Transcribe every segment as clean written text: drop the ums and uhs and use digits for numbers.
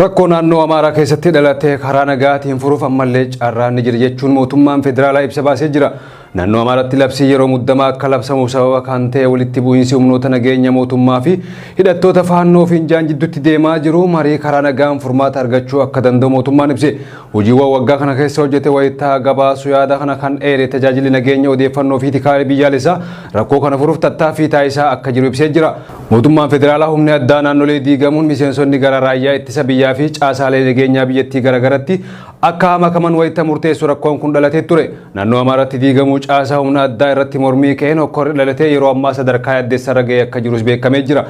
Rakkoo naannoo Amaaraa keessatti dhalate karaa nagaatiin furuuf ammallee carraan ni jira jechuun mootummaan federaalaa ibsa baasee jira. Naannoo Amaaraatti labsii yeroo muddamaa akka labsamuuf sababa kan ta'e walitti bu'iinsi humnoota nageenya mootummaa fi hidhattoota faannoo fi injaan jidduutti deemaa jiru marii karaa nagaan furmaata argachuu akka danda'u mootummaan ibse. Hojiiwwan waggaa kana keessa hojjete wayitaa gabaasu yaada kana kan eere tajaajilli nageenya odeeffannoo fi tikaa biyyaalessaa rakkoo kana furuuf tattaaffii taasisaa akka jiru ibsee jira. Mootummaan federaalaa humni addaa naannolee diigamuun miseensonni gara raayyaa ittisa biyyaa fi caasaalee nageenyaa biyyattii garagaratti akka makaman wayita murteessu rakkoon kun dhalatee ture. Naannoo Amaaraatti diigamuu caasaa humna addaa irratti mormii ka'een hokkorri dhalatee yeroo ammaa sadarkaa yaaddessarra ga'ee akka jirus beekamee jira.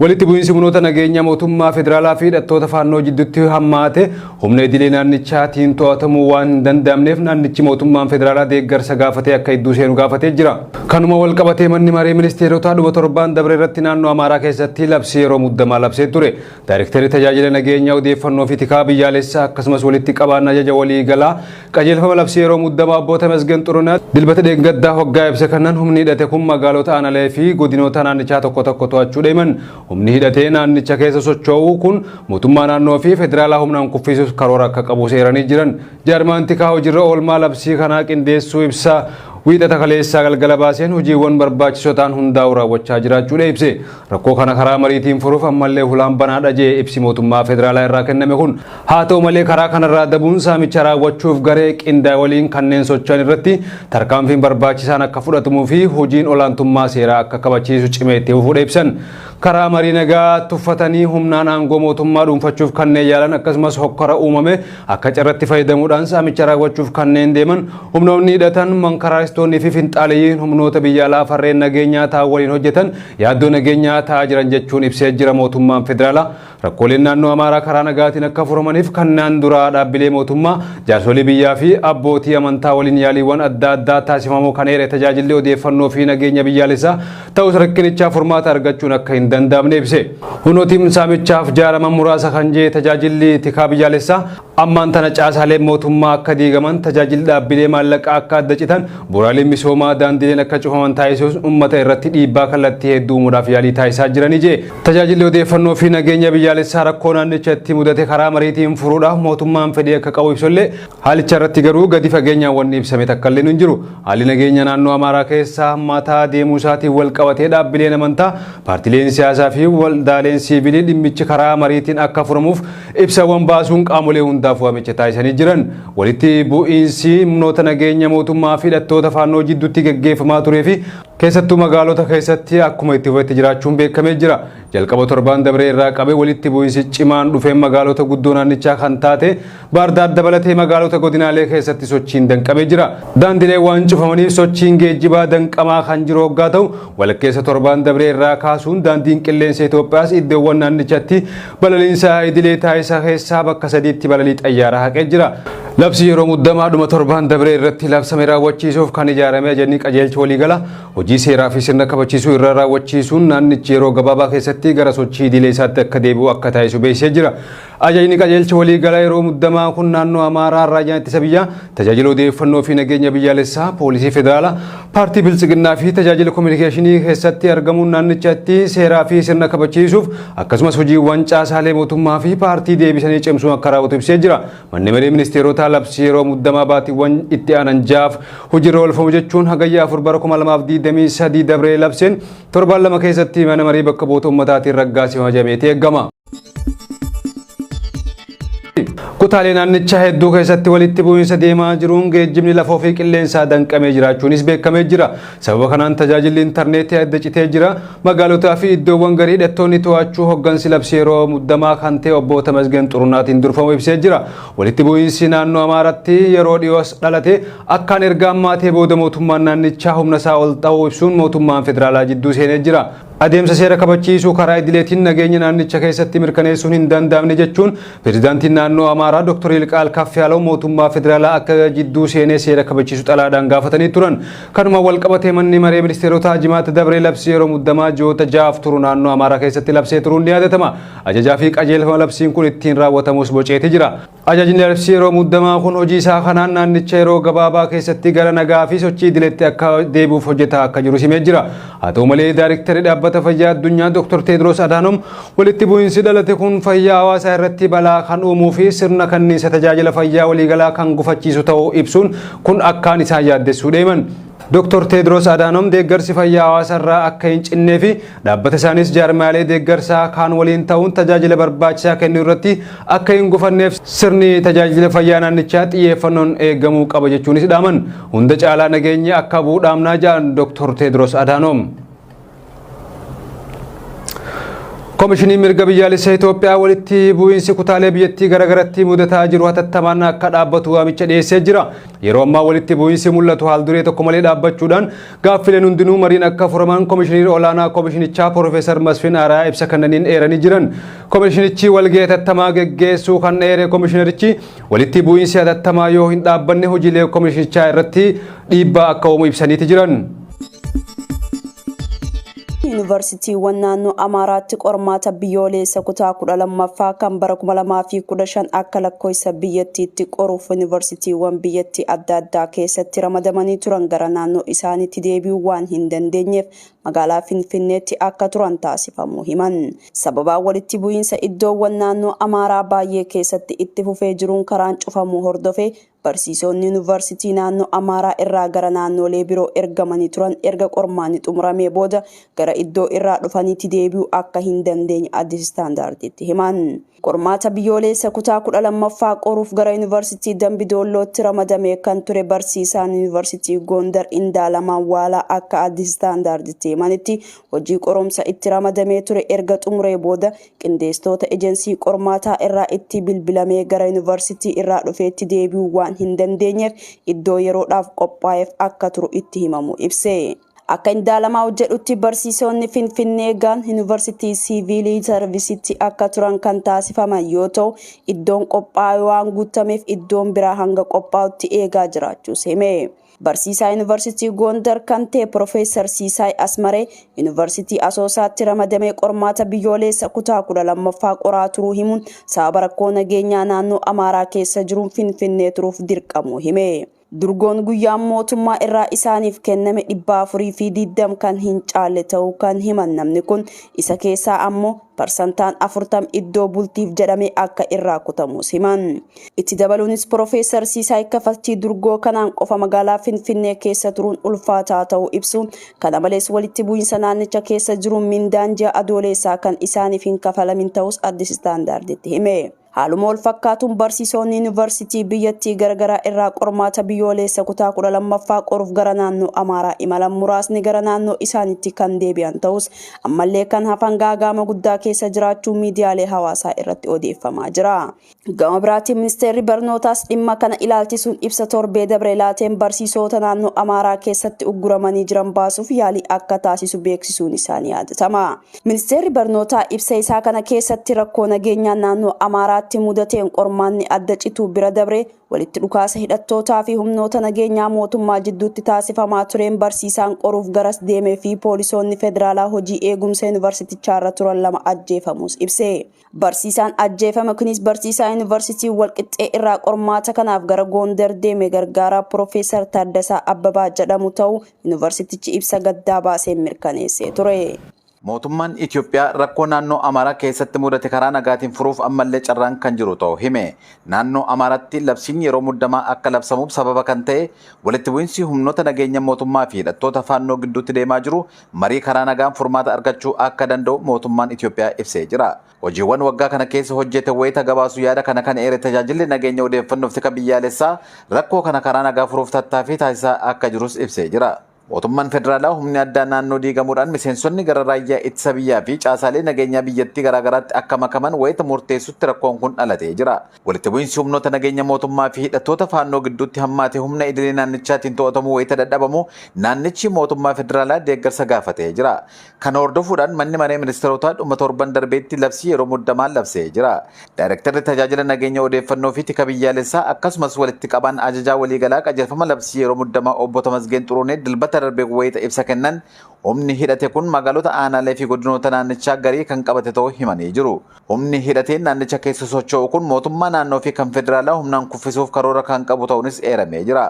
Walitti bu'iinsi humnoota nageenya mootummaa federaalaa fi hidhattoota faannoo jidduutti hammaate humna idilee naannichaatiin to'atamuu waan hin danda'amneef naannichi mootummaan federaalaa deeggarsa gaafatee akka iddoo seenu gaafatee jira. Kanuma wal qabatee manni maree ministeerotaa dhuma torbaan dabre irratti naannoo Amaaraa keessatti labsii yeroo muddamaa labsee ture. Daayirektarri tajaajila nageenya odeeffannoo fi tikaa biyyaalessaa akkasumas walitti qabaan ajaja waliigalaa qajeelfama labsii yeroo muddamaa obbo Tamasgen Xurunaa dilbata dheengaddaa hoggaa ibsa kanaan humni hidhate kun magaalota aanalee fi godinoota naannichaa tokko tokko to'achuu deeman. Humni hidhatee naannicha keessa socho'u kun mootummaa naannoo fi federaalaa humnaan kuffisuuf karoora akka qabu seeranii jiran. Jaarmaan tikaa hojiirra oolmaa labsii kanaa qindeessuu ibsa wiixata kaleessaa galgala baaseen hojiiwwan barbaachisoo ta'an hundaa'u raawwachaa jiraachuudha ibse. Rakkoo kana karaa mariitiin furuuf ammallee hulaan banaadha jee ibsi mootummaa federaalaa irraa kenname kun. Haa ta'u malee karaa kanarraa dabuun saamicha raawwachuuf garee qindaa'e waliin kanneen socho'an irratti tarkaanfiin barbaachisaan akka fudhatamuu fi hojiin olaantummaa seeraa akka kabachiisu cimee itti fufuudha ibsan. Karaa marii nagaa tuffatanii humnaan aangoo mootummaa dhuunfachuuf kanneen yaalan akkasumas hokkara uumame akka carratti fayyadamuudhaan saamicha raawwachuuf kanneen deeman humnoonni hidhatan mankaraaristoonnii fi finxaaleyyiin humnoota biyya alaa farreen nageenyaa ta'an waliin hojjetan yaaddoo nageenyaa ta'aa jiran jechuun ibsee jira mootummaan federaalaa. Rakkooleen naannoo Amaaraa karaa nagaatiin akka furamaniif kanneen duraa dhaabbilee mootummaa jaarsolii biyyaa fi abbootii amantaa waliin yaaliiwwan adda addaa taasifamuu kan eere tajaajilli odeeffannoo fi nageenya biyyaalessaa ta'us rakkinichaaf furmaata argachuun akka hin danda'amne ibse. Humnootiin saamichaaf jaaraman muraasa kan jee tajaajilli tikaa biyyaalessaa ammaan tana caasaaleen mootummaa akka diigaman tajaajilli dhaabbilee maallaqaa akka adda citan bu'uuraaleen misoomaa daandileen akka cufaman taasisuus uummata irratti dhiibbaa kallattii hedduu uumuudhaaf yaalii taasisaa jiranii jee. Tajaajilli odeeffannoo fi nageenya biyyaalessaa rakkoo naannicha itti mudate karaa mariitiin furuudhaaf mootummaan fedhii akka qabu ibsullee haalicha irratti garuu gadi fageenyaan wanni ibsame takka illee hin jiru. Haalli nageenya naannoo Amaaraa keessaa hammaataa deemuu isaatiin wal qabatee dhaabbileen amantaa paartileen siyaasaa fi waldaaleen siivilii dhimmichi karaa mariitiin akka furamuuf ibsawwan baasuun qaamolee hundaaf waamicha taasisanii jiran. Walitti bu'iinsi humnoota nageenya mootummaa fi hidhattoota faannoo jidduutti gaggeeffamaa turee fi keessattuu magaalota keessatti akkuma itti fufetti jiraachuun beekamee jira. Jalqaba torbaan dabree irraa qabee walitti bu'iinsi cimaan dhufeen magaalota guddoo naannichaa kan taate Baardaar dabalatee magaalota godinaalee keessatti sochiin danqamee jira. Daandilee waan cufamaniif sochiin geejjibaa danqamaa kan jiru hoggaa ta'u walakkeessa torbaan dabree irraa kaasuun daandiin qilleensa Itoophiyaas iddoowwan naannichatti balaliinsa idilee taasisaa keessaa bakka sadiitti balalii xayyaaraa haqee jira. Labsi yeroo muddamaa dhuma torbaan dabree irratti labsame raawwachiisuuf kan ijaarame ajajni qajeelcha waliigala hojii seeraa fi sirna kabachiisuu irra raawwachiisuun naannichi yeroo gabaabaa keessatti gara sochii idilee isaatti akka deebi'u akka taasisu beeksisee jira. Ajajni qajeelcha waliigalaa yeroo muddamaa kun naannoo Amaaraa raayyaan ittisa biyyaa tajaajila odeeffannoo fi nageenya biyyaalessaa poolisii federaalaa paartii biltsiginnaa fi tajaajila kominikeeshinii keessatti argamuun naannichatti seeraa fi sirna kabachiisuuf akkasumas hojiiwwan caasaalee mootummaa fi paartii deebisanii cimsuun akka raawwatu ibsee jira. Manni maree ministeerotaa labsii yeroo muddamaa baatiiwwan itti aanan ja'aaf hojiirra oolfamu jechuun hagayya 4 bara 2023 dabree labseen torbaan lama keessatti mana marii bakka bu'oota uummataatiin raggaasifama jedhameeti eegama. Kutaalee naannichaa hedduu keessatti walitti bu'iinsa deemaa jiruun geejjibni lafoo fi qilleensaa danqamee jiraachuunis beekamee jira. Sababa kanaan tajaajilli intarneetii adda citee jira. Magaalotaa fi iddoowwan garii hidhattoonni to'achuu hoggansi labsii yeroo muddamaa kan ta'e obbo Tamasgen Xurunaatiin durfamu ibsee jira. Walitti bu'iinsi naannoo Amaaraatti yeroo dhiyoos dhalate akkaan erga ammaatee booda mootummaan naannichaa humna isaa ol ta'uu ibsuun mootummaan federaalaa jidduu seenee jira. Adeemsa seera kabachiisuu karaa idileetiin nageenya naannicha keessatti mirkaneessuun hin danda'amne jechuun pirezidaantiin naannoo Amaaraa Dr. Yilqaal Kaffiyaalaw mootummaa federaalaa akka jidduu seenee seera kabachiisu xalaadhaan gaafatanii turan. Kanuma wal qabatee manni maree ministeerotaa jimaata dabree labsii yeroo muddamaa ji'oota ja'aaf turu naannoo Amaaraa keessatti labsee turuun ni yaadatama. Ajajaa fi qajeelfama labsiin kun ittiin raawwatamus boceeti jira. Ajajni labsii yeroo muddamaa kun hojii isaa kanaan naannicha yeroo gabaabaa keessatti gara nagaa fi sochii idileetti akka deebi'uuf hojjetaa akka jiru himee jira. Haa ta'u malee daayrektarri dhaabbata Dhaabbata Fayyaa Addunyaa Dr. Teedroos Adhanom walitti bu'iinsi dhalate kun fayyaa hawaasaa irratti balaa kan uumuu fi sirna kanniisa tajaajila fayyaa waliigalaa kan gufachiisu ta'uu ibsuun kun akkaan isaan yaaddessuu deeman. Dr. Teedroos Adhanom deeggarsi fayyaa hawaasa irraa akka hin cinnee fi dhaabbata isaanis jaarmaalee deeggarsaa kaan waliin ta'uun tajaajila barbaachisaa kennuu irratti akka hin gufanneef sirni tajaajila fayyaa naannichaa xiyyeeffannoon eegamuu qaba jechuunis dhaaman. Hunda caalaa nageenyi akka bu'u dhaamnaa jedhan Dr. Teedroos Adhanom. Komishiniin mirga biyyaalessa Itoophiyaa walitti bu'iinsi kutaalee biyyattii garaagaratti mudataa jiru hatattamaan akka dhaabbatu waamicha dhiyeessee jira. Yeroo ammaa walitti bu'iinsi mul'atu haal duree tokko malee dhaabbachuudhaan gaaffileen hundinuu mariin akka furaman komishinii olaanaa komishinichaa Piroofeesar Masfin Arayaa ibsa kennaniin eeranii jiran. Komishinichi walgahii hatattamaa geggeessuu kan eere komishinerichi walitti bu'iinsi hatattamaa yoo hin dhaabbanne hojiilee komishinichaa irratti dhiibbaa akka uumu ibsaniiti jiran. Yuunivarsiitiiwwan naannoo Amaaraatti qormaata biyyoolessa kutaa 12ffaa kan bara 2015 akka lakkoofsa biyyattiitti qoruuf yuunivarsiitiiwwan biyyattii adda addaa keessatti ramadamanii turan gara naannoo isaaniitti deebi'uu waan hin dandeenyeef magaalaa Finfinneetti akka turan taasifamuu himan. Sababaa walitti bu'iinsa iddoowwan naannoo Amaaraa baay'ee keessatti itti fufee jiruun karaan cufamuu hordofee barsiisonni yuunivarsiitii naannoo Amaaraa irraa gara naannolee biroo ergamanii turan erga qormaanni xumuramee booda gara iddoo irraa dhufaniitti deebi'uu akka hin dandeenye Addis Standarditti himan. Qormaata biyyoolessa kutaa 12ffaa qoruuf gara yuunivarsiitii Dambi Doollootti ramadamee kan ture barsiisaan yuunivarsiitii Gondar Indaalamaan Waalaa akka Addis Standarditti himanitti hojii qoromsa itti ramadamee ture erga xumuree booda qindeessitoota ejensii qormaataa irraa itti bilbilamee gara yuunivarsiitii irraa dhufeetti deebi'uu waan hin dandeenyeef iddoo yeroodhaaf qophaa'eef akka turu itti himamu ibse. Akka Indaalamaa jedhutti barsiisonni Finfinnee gaan yuunivarsiitii siiviilii sarvisitti akka turan kan taasifaman yoo ta'u iddoon qophaa'e waan guutameef iddoon biraa hanga qophaa'utti eegaa jiraachuus hime. Barsiisaa Yuunivarsiitii Gondar kan ta'e Piroofeesar Siisaay Asmaree Yuunivarsiitii Asoosaatti ramadamee qormaata biyyoolessa kutaa 12ffaa qoraa turuu himuun sababa rakkoo nageenyaa naannoo Amaaraa keessa jiruun Finfinnee turuuf dirqamuu hime. Durgoon guyyaan mootummaa irraa isaaniif kenname 420 kan hin caalle ta'uu kan himan namni kun isa keessaa ammoo parsantaan 40 iddoo bultiif jedhame akka irraa kutamus himan. Itti dabaluunis Piroofeesar Siisaay kaffaltii durgoo kanaan qofa magaalaa Finfinnee keessa turuun ulfaataa ta'uu ibsuun kana malees walitti bu'iinsa naannicha keessa jiruun mindaan ji'a adoolessaa kan isaaniif hin kafalamin ta'us Addis Standarditti hime. Haaluma wal fakkaatuun barsiisonni yuunivarsiitii biyyattii garaagaraa irraa qormaata biyyoolessa kutaa 12ffaa qoruuf gara naannoo Amaaraa imalan muraasni gara naannoo isaaniitti kan deebi'an ta'us ammallee kan hafan gaagaama guddaa keessa jiraachuu miidiyaalee hawaasaa irratti odeeffamaa jira. Gama biraatiin ministeerri barnootaas dhimma kana ilaalchisuun ibsa torbee dabre laateen barsiisota naannoo Amaaraa keessatti ugguramanii jiran baasuuf yaalii akka taasisu beeksisuun isaanii yaadatama. Ministeerri barnootaa ibsa isaa kana keessatti rakkoo nageenyaa naannoo Amaaraatti mudateen qormaanni adda cituu bira dabre walitti dhukaasa hidhattootaa fi humnoota nageenyaa mootummaa jidduutti taasifamaa tureen barsiisaan qoruuf garas deemee fi poolisoonni federaalaa hojii eegumsa yuunivarsiitichaarra turan lama ajjeefamus ibse. Barsiisaan ajjeefame kunis barsiisaa yuunivarsiitii Walqixxee irraa qormaata kanaaf gara Gondar deeme gargaaraa Piroofeesar Taaddasaa Abbabaa jedhamu ta'uu yuunivarsiitichi ibsa gaddaa baaseen mirkaneessee ture. Mootummaan Itoophiyaa rakkoo naannoo Amaaraa keessatti mudate karaa nagaatiin furuuf ammallee carraan kan jiru ta'uu hime. Naannoo Amaaraatti labsiin yeroo muddamaa akka labsamuuf sababa kan ta'e walitti bu'iinsi humnoota nageenya mootummaa fi hidhattoota faannoo gidduutti deemaa jiru marii karaa nagaan furmaata argachuu akka danda'u mootummaan Itoophiyaa ibsee jira. Hojiiwwan waggaa kana keessa hojjete wayita gabaasu yaada kana kan eere tajaajilli nageenya odeeffannoof tika biyyaalessaa rakkoo kana karaa nagaa furuuf tattaaffii taasisaa akka jirus ibsee jira. Mootummaan federaalaa humni addaa naannoo diigamuudhaan miseensonni gara raayyaa ittisa biyyaa fi caasaalee nageenyaa biyyattii garaagaraatti akka makaman wayita murteessutti rakkoon kun dhalatee jira. Walitti bu'iinsi humnoota nageenya mootummaa fi hidhattoota faannoo gidduutti hammaate humna idilee naannichaatiin to'atamuu wayita dadhabamu naannichi mootummaa federaalaa deeggarsa gaafatee jira. Kana hordofuudhaan manni maree ministeerotaa dhuma torban darbeetti labsii yeroo muddamaa labsee jira. Daayirektarri tajaajila nageenya odeeffannoo fi tika biyyaalessaa akkasumas walitti qabaan ajajaa waliigalaa qajeelfama labsii yeroo muddamaa obbo Tamasgeen Xuruunee dilbata darbee wayita ibsa kennan humni hidhate kun magaalota aanaalee fi godinoota naannichaa garii kan qabate ta'uu himanii jiru. Humni hidhatee naannicha keessa socho'u kun mootummaa naannoo fi kan federaalaa humnaan kuffisuuf karoora kan qabu ta'uunis eeramee jira.